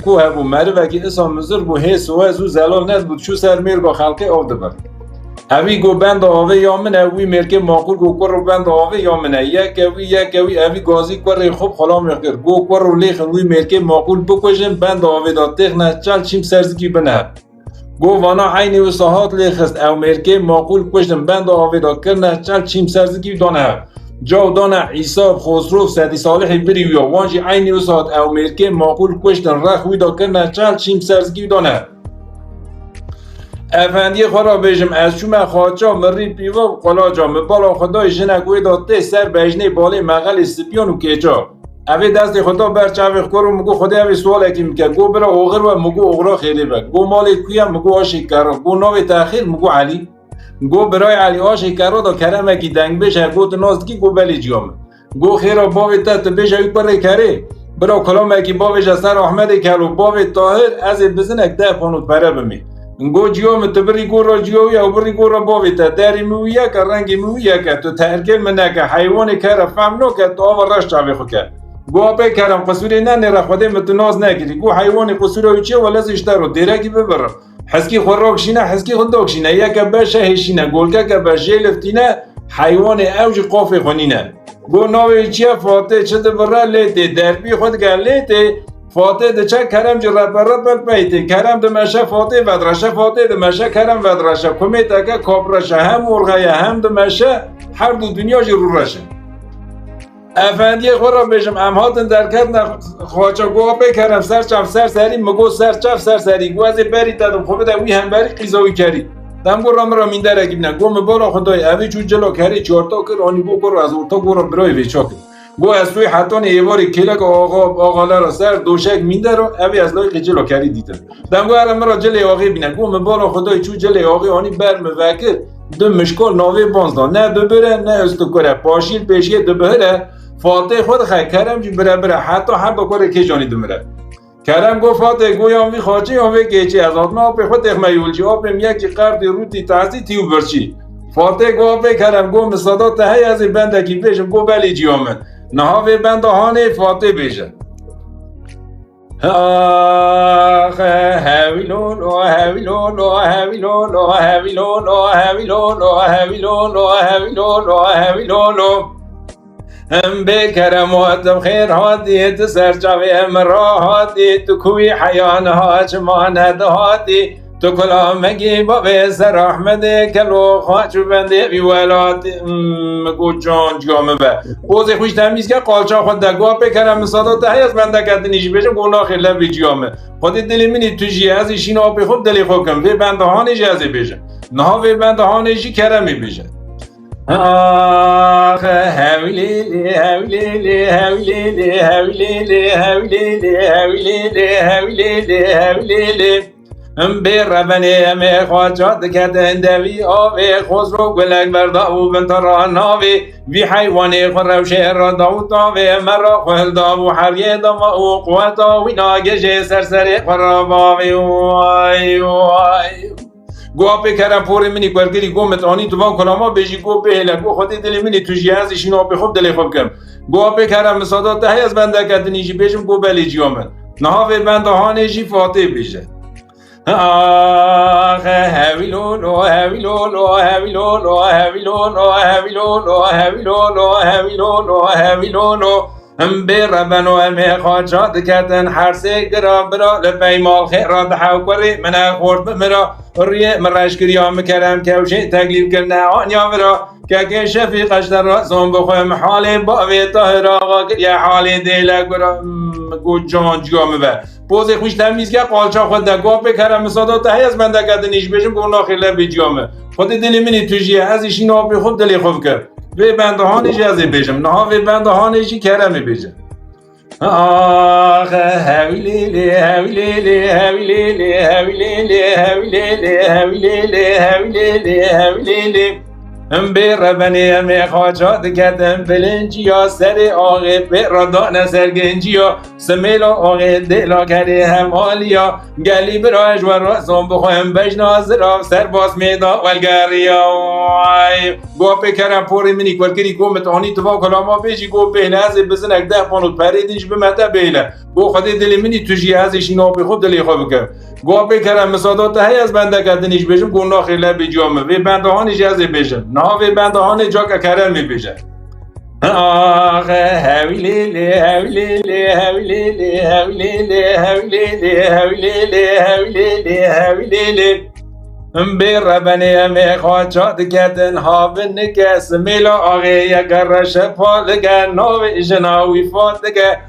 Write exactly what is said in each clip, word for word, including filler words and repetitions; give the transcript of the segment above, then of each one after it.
ku hebû, merivekî isa mizir bû, hê siwez û zelal nedibû, çû ser mêrga xelkê av dibir. Evî got, benda avê ya min e, wî mêrkê maqûl got, kur û benda avê ya min e. Yeke wî, yeke wî, evî gazî kurê xwe bi xulamê kir. Got, kur û lêxin wî mêrkê maqûl bikujin, benda avê de têxne çel çîm serzikî bine. Got, vana eynî wisa hat lêxist, ew mêrkê maqûl kuştin, benda avê de kirine çel çîm serzikî dane hev. Caw dane Îsa, Xosro, Sedî Salihê birî wî ya, wan jî eynî wisa hat ew mêrkê maqûl kuştin, rex wî de kirine çel çîm serzikî dane hev. Efendiyê xwe re bêjim, ez çûme xaça, mirî pîva û qulaca, min bala xwe dayê jinek wê de tê ser bejnê balê mexelê sipiyan û kêça. Evê destê xwe da ber çavê xwe kor û min got, Xwedê evê sualekî min ke. Got, bira oxir we? Min got, oxira xêrê be. Got, malê kû ye? Min got, Aşê Kero. Got, navê te xêr? Min got, Elî. Got, birayê Elî, Aşê Kero da keremekî dengbêj heye, got, tu nas dikî? Got, belê ciya min. Got, xêra bavê te, tu bêje wî kurê kerê. Bira kulamekî bavêje ser Ahmedê Kelo, bavê Tahir, ez ê bizinek deh ponot pere bimî. Go ciyo min, tu birî gora ciyo wî, ew birî gora bavê te. Derî min wî yek e, rengê min wî yek e. Tu terkê min neke. Heywanê kere fehm nake, tu ava reş çavê xwe ke. Go apê kerem, qisûrê nenêre, Xwedê min tu nas nekirî. Go heywanê qisûra wî çi ye, wele ez ê ji te re dêrekî bibirim. Hizkî xwe rakişîne, hizkî xwe dakişîne. Yeke beşe hêşîne, golkeke be jê liftîne, heywanê ew jî qafê xwe nîne. Go navê wî çi ye? Fatê. Çi dibire? Lê tê. Derbî xwe dike, lê tê. Fatê diçe, Kerem jî repe repe li pey tê. Kerem dimeşe, Fatê vedireşe, Fatê dimeşe, Kerem vedireşe. Kumêteke kapreş e, hem orxe ye, hem dimeşe, her du dinya jî rûreş e. Efendiyê xwe re bêjim, em hatin derketine xaça, go apê kerem, ser çav ser serî, min go ser çav ser serî. Go ez ê berî te dim, xwe bide wî hemberî, qîza wî kerî. Dem go ra min ra mînderekî bine. Go min bala xwe dayê, evî çû cila kerê çarta kir, anî go kor ez orta go ra birayê vê çakin. Go ez soy hetanê êvarê kêleka axa, axalera ser doşek mînder o, evî ez layqê cila kerî dîtim. Dem go here min ra cilê axê bîne. Go min bala xwe dayê, çû cilê axê anî ber min vekir, du mişkol navê banz da. Ne dubire, ne ustukure. Paşîl pêşiyê dubihire, Fatê xwe dixe, Kerem jî bire bire. Heta her du kurê kêjanî dimire. Kerem go, Fatê, go yan vî xaçê yan vê kêçê, ez hatime apê xwe têxme yolcî. Apê min yekî qerdî rûtî tehsî tî û birçî. Fatê go, apê Kerem, go misada te heye ez ê bendekî bêjim? Go belê ciya min. Niha vê benda hanê Fatê bêje. Ax, hewîlolo, hewîlolo, hewîlolo, hewîlolo, hewîlolo, hewîlolo, hewîlolo, hewîlolo, hewîlolo. Em bê kerem û tu bi xêr hatî, tu ser çavê min ra hatî, tu kuwî heya niha çima nedihatî, tu kulamekî bavê ser Ahmedê Kelo, xaç û bendê vî welatî. Hmm, min got can ciya min be. Pozê xwe ji temîz ke, qalça xwe de. Go apê kerem, misada te heye ez bendeke dinî jî bêjim? Go naxêr levê ciya min. Xwedê dilê min î tu jî ye, ez ê şîna apê xwe bi dilê xwe bikim. Vê benda hanê jî ez ê bêjim. Niha vê benda hanê jî Keremê bêje. Ax, hewlîlî, hewlîlî, hewlîlî. Em bê rebenê em ê xaça diketin devî avê. Xosro gulek berda û bin tira navê. Vî heywanê xwe rewşê re da û tavê. Me ra xwe hilda û heriyê dama û quweta wî nagêjê ser serê xwe re bavê. Way, way. Go apê kerem, porê min î kuerkirî, go min anî tu van kulama bêjî, go bihêle, go Xwedê dilê min î tu jî ye, ez ê şîna apê xwe bi dilê xwe bikim. Go apê kerem, misada te heye ez bendeke dinî jî bêjim? Go belê ciya min. Niha vê benda hanê jî Fatê bêje. Ax, hewîlolo, hewîlolo, hewîlolo. Em bê rebeno em ê xaça diketin, hersê gira bira li pey mal xêra dihew kurê min e xort bimira. Riyê min reş kiriya, min kerem kewşê teklîf kirine aniya vira. Kekê Şefîq eşte razan bixwe, min halê bavê Tahir axa kiriye halê dêle gura. Min got can ciya min be. Pozê xwe ji temîz ke, qalça xwe de. Go apê kerem, misada te heye ez bendeke dinî jî bêjim? Go naxêr levê ciya min. Xwedê dilê min î tu jî ye, ez ê şîna apê xwe bi dilê xwe bikim. Vê benda hanê jî ez ê bêjim. Niha vê benda hanê jî Keremê bêje. Ax, hewlîlî, hewlîlî. Em bê rebenê em ê xaça diketin bilinciya serê axê pê re dane ser genciya. Simêla axê dêla kerê hemaliya. Gelî bira ji we re zon bixwe em bejna zirav serbas mêda welgeriya. Ay. Go pê kerem porê minî welkirî go mit anî tiva kulama bêjî go bêhne ez ê bizinek deh ponot perê din ji bime te bêle. Go xwedê dilê minî tu jî ez ê şîna pê xwe dilê xwe bikim. Go pê kerem misada te heye ez bendeke dinî ji bêjim go naxê le bêciya min. Vê benda hanî jî ez ê bêjim. Niha vê benda hanê cake keremê bêje. Axe hewlê lê, hewlê lê, hewlê lê, hewlê lê, hewlê lê, hewlê lê, hewlê lê, hewlê lê. Em bê rebenê em ê xaça diketin havin nike, simêla axê yeke reşe pa dike, navê jina wî fa dike.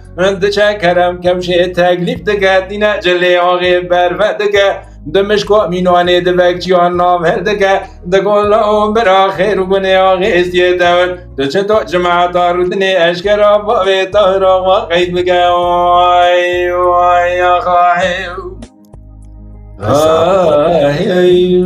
Diçe kerem kemşê teklîf dike, dîne cilê axê berve dike. Di mişko mînanê di vekçiyan nav her dike. Di gola û bira xêr û gunê axê estiyê dewin. Di çi to cimata rûdinê eşkera bavê tahira wa qeyd bike. Ay, ay, axay. Ay, ay.